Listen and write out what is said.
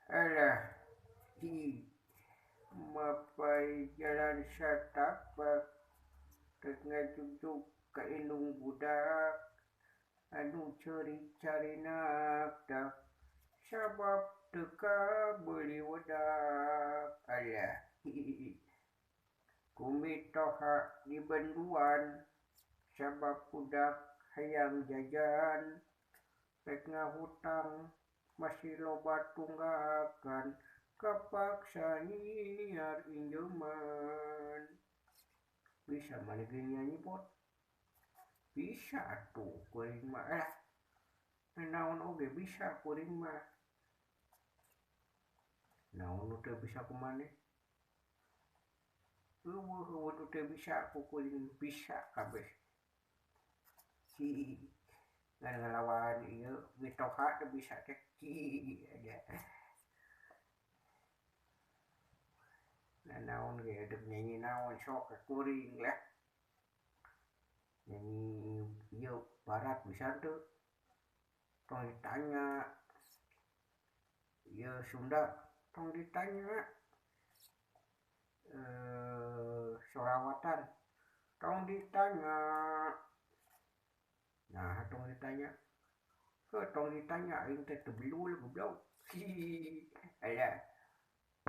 Alah, hi mapai jalan satapak rek ngajugjug ka indung budak anu ceurik carinak dak sabab teu kabeuli wedak. Alah, hi ku mitoha dibenduan sabab budak hayang jajan rek ngahutang masih loba tunggakan kapaksa nyiar injeuman. Bisa maneh ge nyanyi bot? Bisa atuh kuring mah lah. Naon oge bisa kuring mah. Naon nu teu bisa ku maneh? Eueuh eueuh nu teu bisa ku kuring bisa kabeh. Hi ngan ngalawan ieu mitoha teu bisa teh. Hi naon ge dek nyanyi naon sok ka kuring lah. Nyanyi ieu barat bisa teu? Tong ditanya. Ieu Sunda tong ditanya. Solawatan tong ditanya. Nah, tong ditanya. Heuh tong ditanya aing teh teu belul goblok. Alah.